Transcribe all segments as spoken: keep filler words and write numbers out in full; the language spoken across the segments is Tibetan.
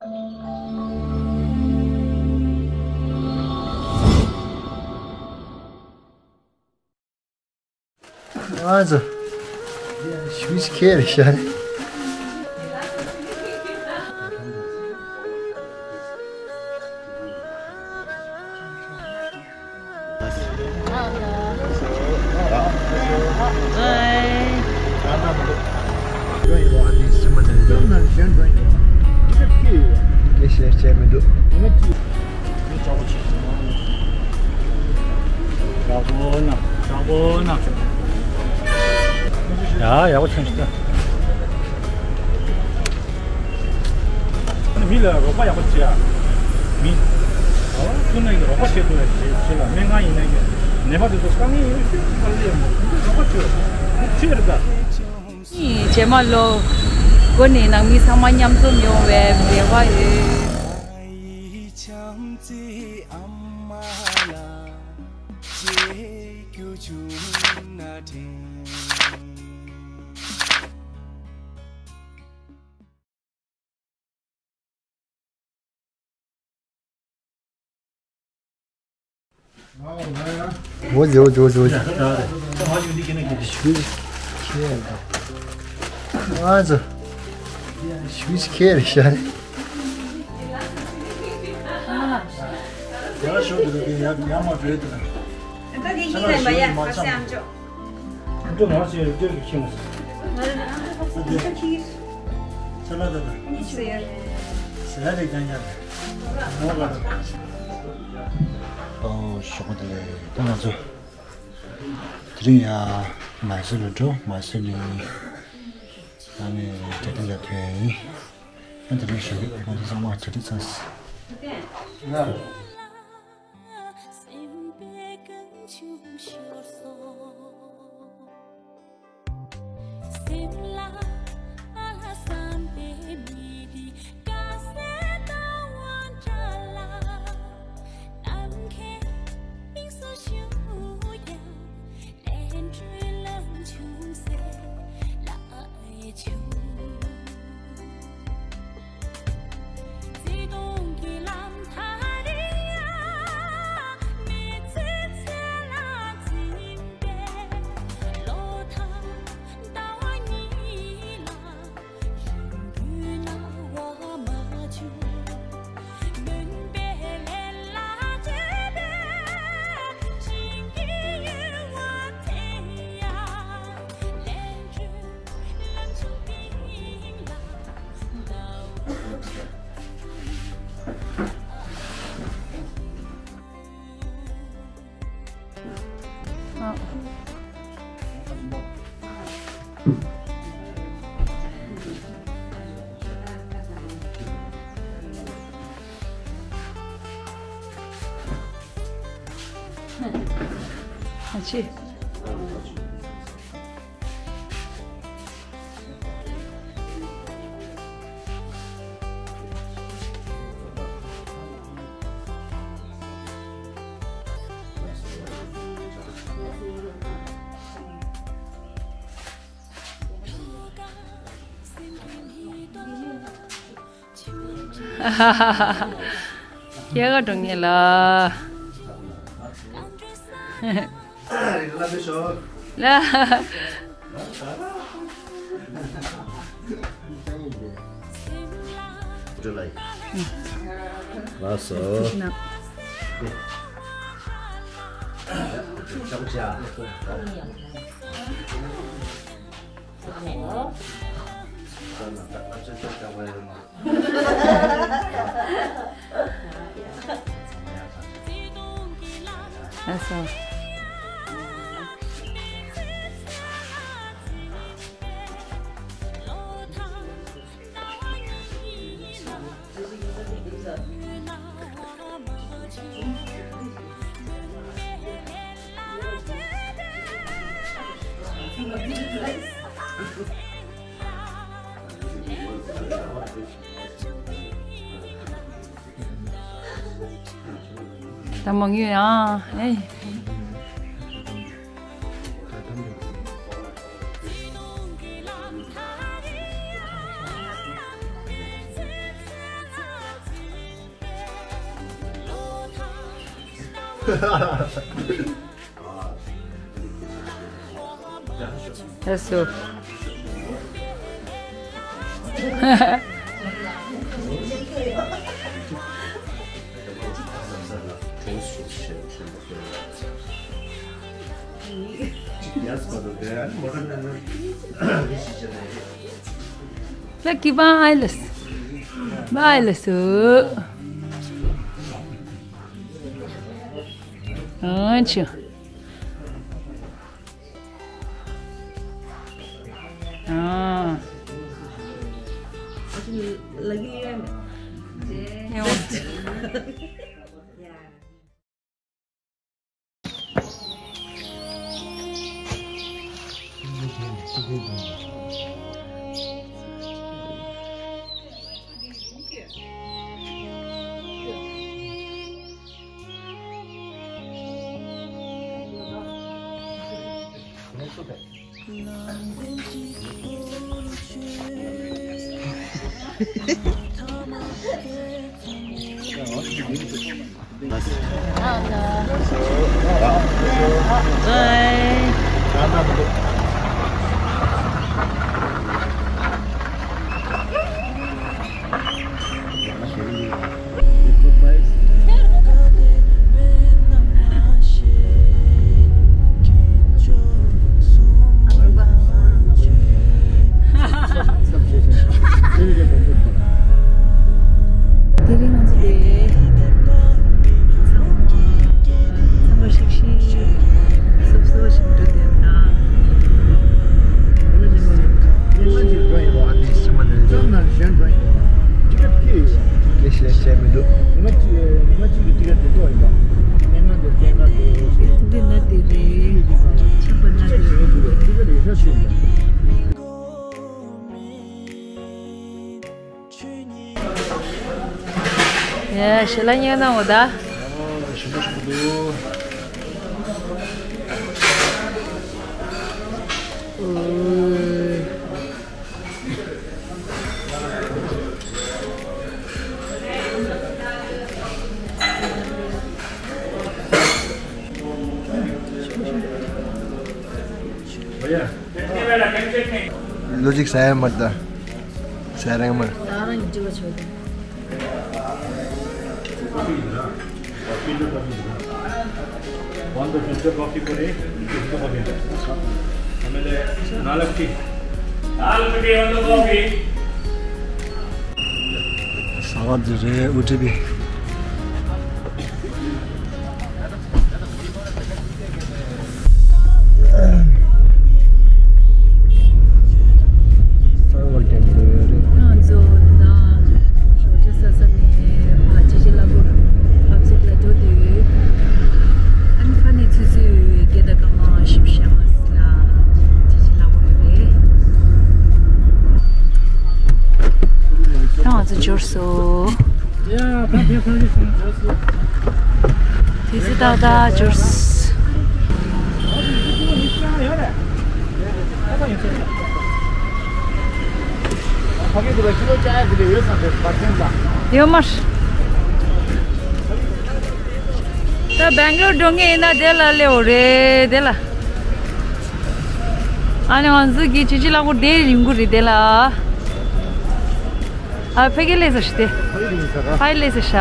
ཨ་ཙི། ཤུགས་ཁྱེར་ཤར། སྐད་བཤད་བྱས་མི་འདུག་ཡག་པོ་གནང་། ཡག་པོ་གནང་། ཡ། ཡག་པོ་ཆེན་ཞིག་ད། མི་ལ་རོགས་པ་ཡག་པོ་བྱེད་ཡ། མི། ཨོ། ཐུག་ན་ཡི་རོགས་པ་བྱེད་ཐུབ་ཡ་བྱེད་བྱེད་ལ། སྨན་ཁང་ཡིན་ན་ཡང་ནད་པ་དེ་ཚོ་དཀའ་ངལ་ཡོད་ཤོས་ཀྱི་ཁ་ལས་མོ་རོགས་པ་བྱེད་ཆེད་རེད་ད། རྗེས་མ་ལོ་འགོ་ནས་ནང་མི་ཚང་མ་མཉམ་འཛོམས་ཡོང་བའི་རེ་བ་ཡོད། འོ་ཟེར། འོ་ཟེར། འོ་ཟེར། འོ་ཟེར། ཤུགས་ཁྱེར་དང་། ཨ་ཙི། ཤུགས་ཁྱེར་ཤར། ཡར་ཤོག་དེ་ཡར་ཡར་མ་བྲོས་དེ་ན། ད་དེ་ཡིན་ལ་མ་ཡ་ཁ་སེ་ཨམ་ཅོག་ཁོང་ཚོ་ནང་སེ་སྟོད་ཀྱི་ཁྱིམ། ང་ལ་ཨ་ཁ་སེ་ཁྱི། ས་ལ་ད་ད། ཉི་ཤུ་ཡོད། ཟེར་རེ་ཀྱང་ཉར། ནོ་ག་ད། ཨོ་ཞོགས་པ་དེ་ལས་ད་ང་ཚོ་དེ་རིང་ཡ་མ་སེ་ལ་འགྲོ། མ་སེ་ལ་ཨ་ནི་གྲ་སྒྲིག་ལ་ཐོན་ཡིན། ཨ་དེ་རིང་ཞོགས་ཀྱི་ང་ཚོ་ཚང་མ་གྲ་སྒྲིག་ཚར་སོང་། སེམས་པའི་ཀུན་འབྱུང་ཤོར་སོང་། སེམས་ལ་ང་ལ་བསམ་པའི་མི་དེ་དགའ་སེ་ལྟ་བ་འདྲ་ལ། ནམ་མཁའི་དབྱིངས་སུ་བཞུགས་ཀྱང་། ལན་གྲུའི་ལམ་ཆུང་སེ་ལ་ཡི་ཆུང་། བརྩེ་དུང་གི་ལམ་ཐག་རིང་ཡང་། མི་ཚེ་ཚེ་ལ་འཛིན་པའི་ལོ་ཐག་ཟླ་བ་གཉིས་ལ། རིང་པོའི་སྣང་བ་མ་བྱུང་། མུན་པའི་ལས་ལ་སྤྱོད་པའི་ཞིང་གི་ཡུལ་བ་དེ་ཡང་། ལན་གྲུ་ལམ་ཆུང་སྟེང་ལ་ཟླ་བ། ཨ། ཨ་ཅེ། སྐྱེ་རྒ་འགྲོ་ངེས་ལ། ལ། ལགས་སོ། ལགས་སོ། ད་མང་ཡོད་ཨ། ཨེ། ལགས་སོ། ལ་ཀི་བ་ཨའི་ལས། བ་ཨའི་ལས་སུ། ཨ་ཆུ། ཨ། དེ་རིང་ང་ཚོ་དེ་ཚང་མ་ཚང་མ་ཧྲིག་ཧྲིག་སོབ་སོབ་ཞིག་འགྲོ་བསྡད་ན། འདི་ན་དེ་རེད། ཆགས་པ་ན་དེ་རེད། ཡ་ཞལ་ལག་ཉོས་གནང་འོ་ད། ཞིམ་པོ་ཞིམ་པོ་འདུག་ལོ་ཅིག་ཟ་ཡ་མར་ད། ཟ་རང་མར། ད་རང་གི་འགྲིག་པ་ཆོད་དོ། One the filter coffee for a filter coffee. ಆಮೇಲೆ ನಾಲ್ಕು ಟೀ. ನಾಲ್ಕು ಟೀ ಒಂದು ಕಾಫಿ. ཟ་བ་འདི་རེད་ཨུ་ཏི་པི། ང་ཚོ་ད་ཞོགས་ཇ་ཟ་ས་ནས་ཨ་ཅི་ཅི་ལ་གོ་ཨབ་སིག་ལ་འགྲོ་དུས་ཨ་ནི་ཁ་ནས་ཚུད་ཚུད་སྐད་བརྡ་གང་མང་ཞིབ་ཤ་མ་ལ་ཅི་ཅི་ལ་གོ་རེད་པས། ད་ང་ཚོ་འབྱོར་སོང་། དུས་ཚོད་ཏག་ཏག་འབྱོར་སོང་། ཡོད་མ་རེད། ད་སྦེང་ལོར་འགྲོ་མཁན་ཡིན་ན་དེ་ལ་སླེབས་འོ་རེད་དེ་ལ། ཨ་ནི་ང་ཚོ་གི་ཅི་ཅི་ལ་གོ་དེ་རིང་གོ་རེད་དེ་ལ། ཨ་ཕ་གི་ལས་ཟེར་ཤི་དེ། ཕ་གི་ལས་ཟེར་ཤ།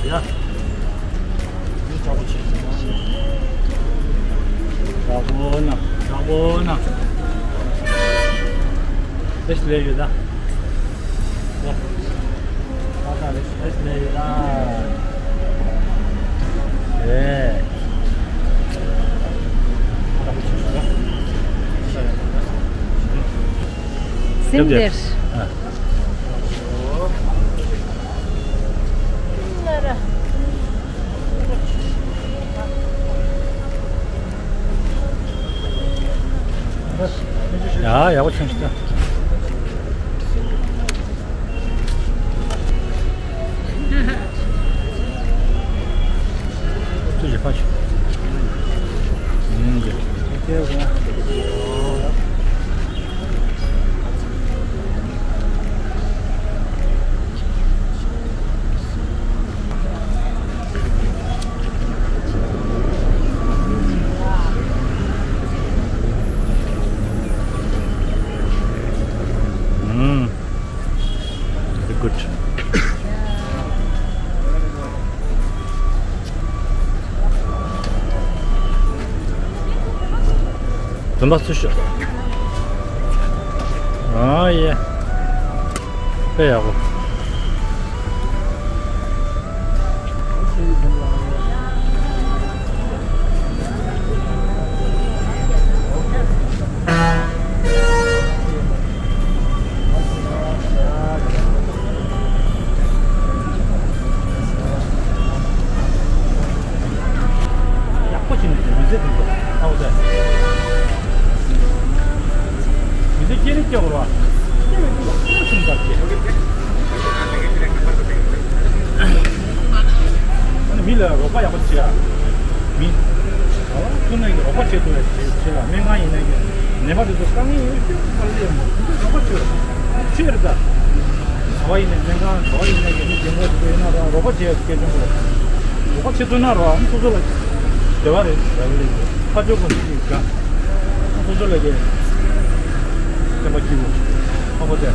ཡ། འདི་དྲག་པོ་ཆེ། དྲག་པོ་ན། དྲག་པོ་ན། ཨེ་སི་ལེ་ཡོད་ད། ཡ། ཨེ་སི་ལེ་ཡོད་ད། ཨེ། སིམ་དེར། ཨ། ཡ་ཡག་པོ་བྱུང་ཤག་ད། ཅི་ཞིག་ཕ་ཆུ། ཨུམ་ཡ། Very good. དུམ་པ་ཚུར་ཤོག་ཨ་ཡེ། དཔེ་ཡག་པོ། ཡག་པོ་བྱས་ནས་མི་ཚེ་འདི་ཚོ་ཨའོ་ཟེ། མི་ཚེ་སྐྱེལ་ནི་སྐྱེལ་དགོས་ར། སྐྱེལ་བའི་ཡག་པོ་བྱུང་ཚར་གྱི། ཨ་ནི་མི་ལ་རོགས་པ་ཡག་པོ་བྱེད་ཡ། མི། ཨོ་ཁྱོད་ནང་གི་རོགས་པ་བྱེད་ཐུབ་ཡ་བྱེད་བྱེད་ལ་སྨན་ཁང་ཡིན་ནའི་ནད་པ་དེ་ཚོ་དཀའ་ངལ་ཡོད་ཁྱོད་ཕར་སླེབས་མ་ཁྱོད་རོགས་པ་བྱེད་ར། ཆོས་རེད་ད། ག་བ་ཡིན་ནའི་སྨན་ཁང་ག་བ་ཡིན་ནའི་མི་རྒན་པོ་དེ་ཚོ་ཡིན་ན་ར་རོགས་པ་བྱེད་ཡ་སྐད་ཆ་འདུག་རོགས་པ་བྱེད་ཐུབ་ན་ར་ཨ་ནི་སོ་སོ་ལ་བདེ་བ་རེད་ཟེར་བ་རེད། ཁ་ཕྱོགས་གོ་འདི་གི་དགའ། སོ་སོ་ལ་དེ་སེམས་པ་སྐྱིད་པོ། ཨ་ཁོ་དེ་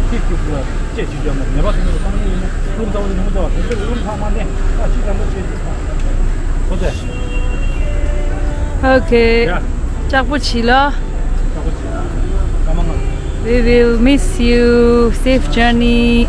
ཁྱི་སྐྱིད་པོ་ལ་སྐྱེ་ཅི་བྱ་མ་ནད་པ་སེམས་པ་བཏང་ནས་ཡིན་ན་རླུང་རྩ་བ་ནས་ཉུང་རྩ་བ་དེ་ཚོ་རླུང་ཐག་མ་ནས་ཨ་ཅི་དང་པོ་བྱེད་ཅི་ཁོ་དེ། Okay. Yeah. ལྕགས་པོ་བྱིས་ལ། ལྕགས་པོ་བྱིས། སྐར་མ་ལྔ། We will miss you. Safe journey.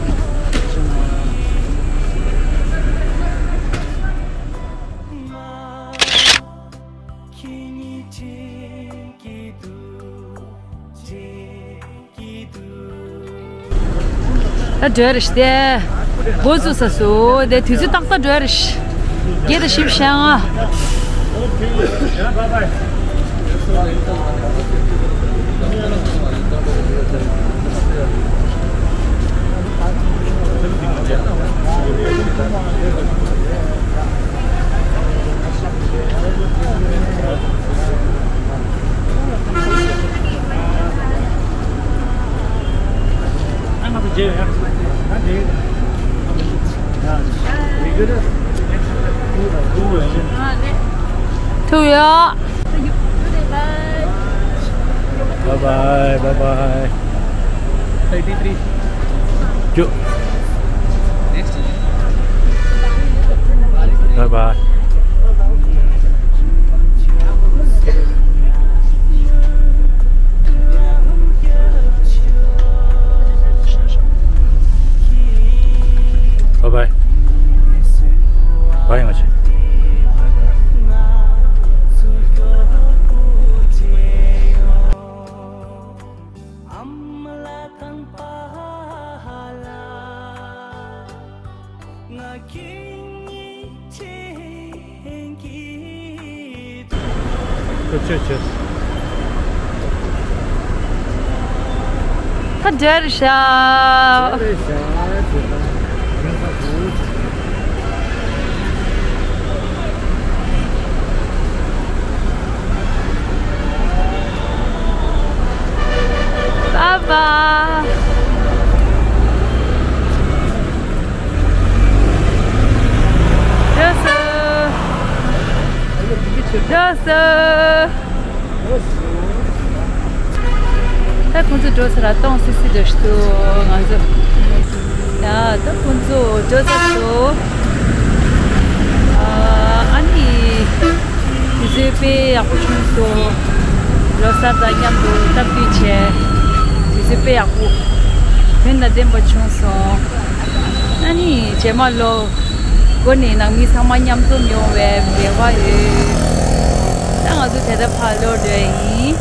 ད་འགྲོ་རེད་ཤག་དེ། འགོ་བཙུགས་ས་སུ་དེ་དུས་ཚོད་ཏག་ཏག་འགྲོ་རེད་ཤག་བརྒྱད་དང་བཞི་བཅུ་ཞེ་ལྔ། ཐུག་ཡོད། Bye bye, bye bye. Eighty-three. Bye bye. Bye bye. Bye, ང་ཆེ། ཆོས་ཆོས་ཆོས། ད་འདྲ་རེད་ཤག Bye bye. Joseph. Joseph. ད་ཁོང་ཚོ་འགྲོ་ས་ལ་གཏོང་སི་སི་འདྲ་ཞིག་འདུག་ང་ཚོ། ཡ་ད་ཁོང་ཚོ་འགྲོ་ས་འདུག་ཨ་ནི་དུས་ཚོད་དཔེ་ཡག་པོ་བྱུང་སོང་། ལོ་གསར་དང་མཉམ་དུ་སྟབས་བདེ་བྱས། དུས་ཚོད་དཔེ་ཡག་པོ། དོན་དང་ལྡན་པ་བྱུང་སོང་། ཨ་ནི་རྗེས་མ་ལོ་འགོ་ནས་ནང་མི་ཚང་མ་མཉམ་འཛོམས་ཡོང་བའི་རེ་བ་ཡོད། ད་ང་ཚོ་དེ་ལྟར་ཕར་ལོག་འགྲོ་ཡ་ཡིན།